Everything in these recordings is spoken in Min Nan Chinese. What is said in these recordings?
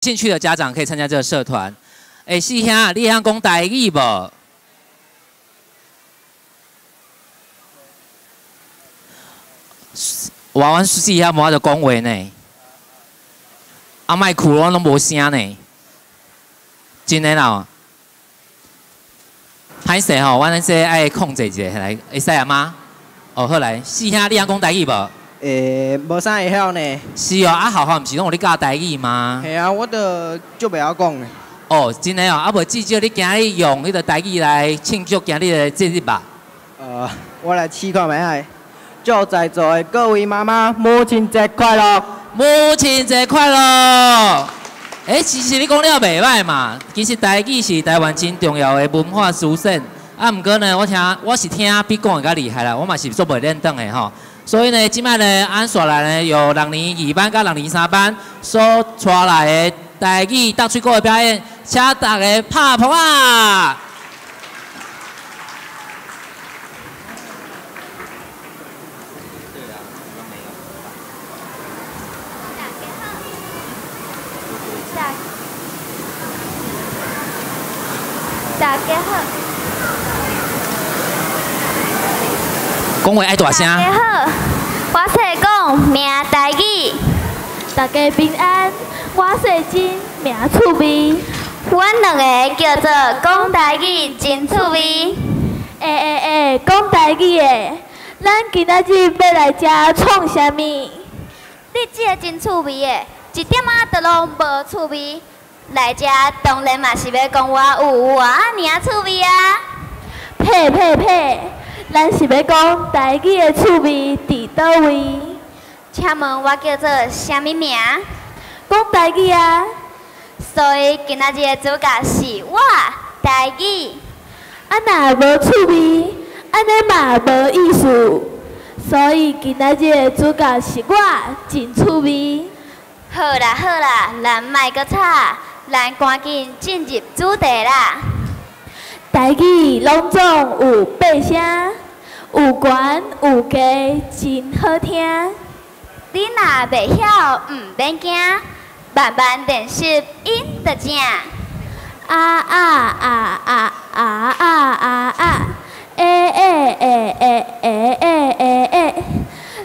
興趣的家長可以參加這個社團。欸，四兄，你會曉講台語無？哇，阮四兄無法度講話呢。啊，麥克阮攏無聲呢。真的啦。歹勢吼，阮這愛控制一下來，會使啊嗎？哦，好來，四兄，你曉講台語無？欸，無啥會曉呢。是哦，啊，學校毋是攏有咧教台語嗎？嘿啊，我都足袂曉講的。哦，真的哦，啊無至少你今日用彼个台語來慶祝今日的節日吧。我來試看覓仔。祝在座的各位媽媽母親節快樂！母親節快樂！欸，其實你講了袂歹嘛。其實台語是台灣真重要的文化資產。啊，毋過呢，我是聽比講的較厲害啦，我嘛是做袂認當的吼。所以呢，這擺呢，按煞來呢，由六年二班佮六年三班所帶來的台語鬥嘴鼓的表演，請大家拍噗仔！大家好。講話愛大聲。大家好，我姓講名台語。大家平安，我姓金名趣味。阮兩个叫做講台語真趣味。欸欸欸，講台語的，咱今仔日欲來遮創啥物？你這个真趣味的，一點仔都攏無趣味。來遮當然嘛是欲講我有偌爾趣味啊！屁屁屁！咱是欲講台語的趣味佇佗位？請問我叫做啥物名？講台語啊！所以今仔日的主角是我，台語。啊，若無趣味，按呢嘛無意思。所以今仔日的主角是我，真趣味。好啦好啦，咱莫閣吵，咱趕緊進入主題啦。台語攏總有八聲，有懸有低，真好聽。你若袂曉，毋免驚，慢慢練習，音就正。啊啊啊啊啊啊啊啊！欸欸欸欸欸欸欸欸！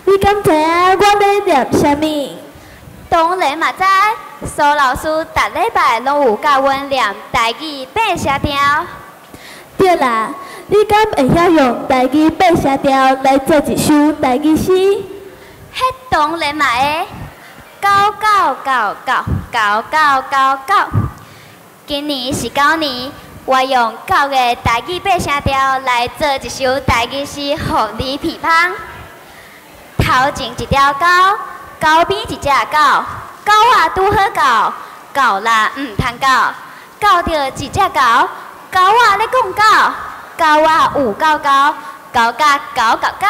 你敢知影我咧念啥物？當然嘛知，蘇老師逐禮拜攏有教阮念台語八聲調。對啦，你敢會曉用台語八聲調來做一首台語詩？彼當然嘛會，九九九九九九九九。今年是狗年，我用九个台語八聲調來做一首台語詩，予你鼻芳。頭前一條狗，狗邊一隻狗，狗仔拄好到，狗啦毋通狗，狗著一隻狗，狗仔咧講狗，狗仔有夠狗，狗甲狗狗狗。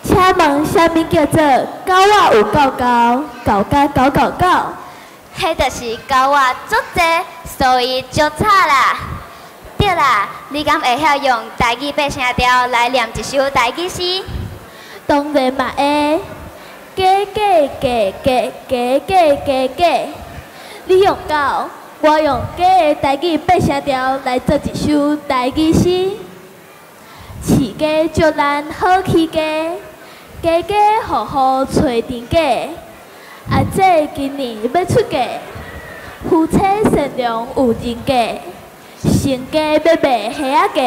請問啥物叫做狗仔有夠狗，狗甲狗狗狗？彼就是狗仔足濟，所以足吵啦。對啦，你敢會曉用台語八聲調來念一首台語詩？當然嘛會。假假假假假假假假，你用狗，我用假的台語八聲調來做一首台語詩。飼雞祝咱好起家，家家戶戶揣定家。阿姐今年欲出嫁，夫妻善良有人格，成家欲賣蝦仔雞，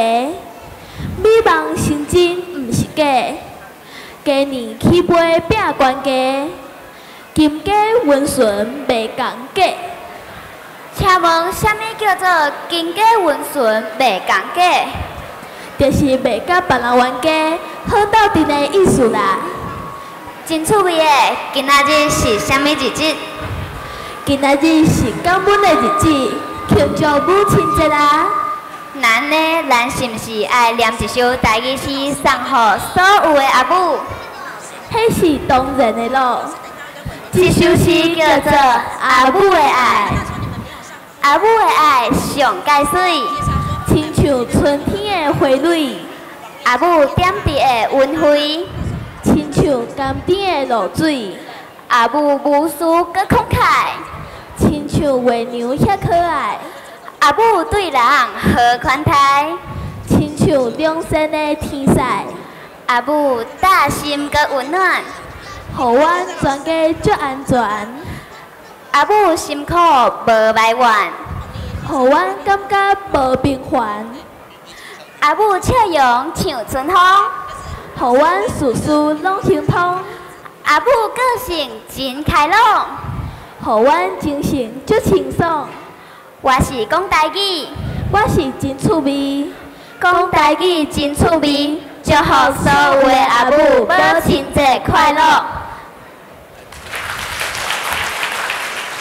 美夢成真毋是假。雞年起飛拼懸低，金雞溫順袂仝假。請問啥物叫做金雞溫順袂仝假？就是袂佮別人冤家，好鬥陣的意思啦。真趣味的，今仔日是啥物日子？今仔日是感恩的日子，慶祝母親節啦。那按呢，咱是毋是愛念一首台語詩送予所有的阿母？彼是當然的咯。這首詩叫做《阿母的愛》，阿母的愛上蓋媠，親像春天的花蕊；阿母點滴的溫惠，親像甘甜的露水；阿母無私閣慷慨，親像月娘遐可愛。阿母對人好款待，親像兩線的天使。阿母貼心閣溫暖，予阮全家足安全。阿母辛苦無埋怨，予阮感覺無平凡。阿母笑容像春風，予阮事事攏亨通。阿母個性真開朗，予阮精神足清爽。我是講台語，我是真趣味，講台語真趣味，祝福所有的阿母母親節快樂。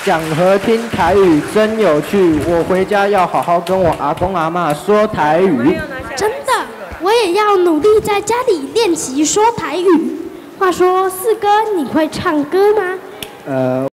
講和聽台語真有趣，我回家要好好跟我阿公阿嬤說台語。真的，我也要努力在家裡練習說台語。話說四哥，你會唱歌嗎？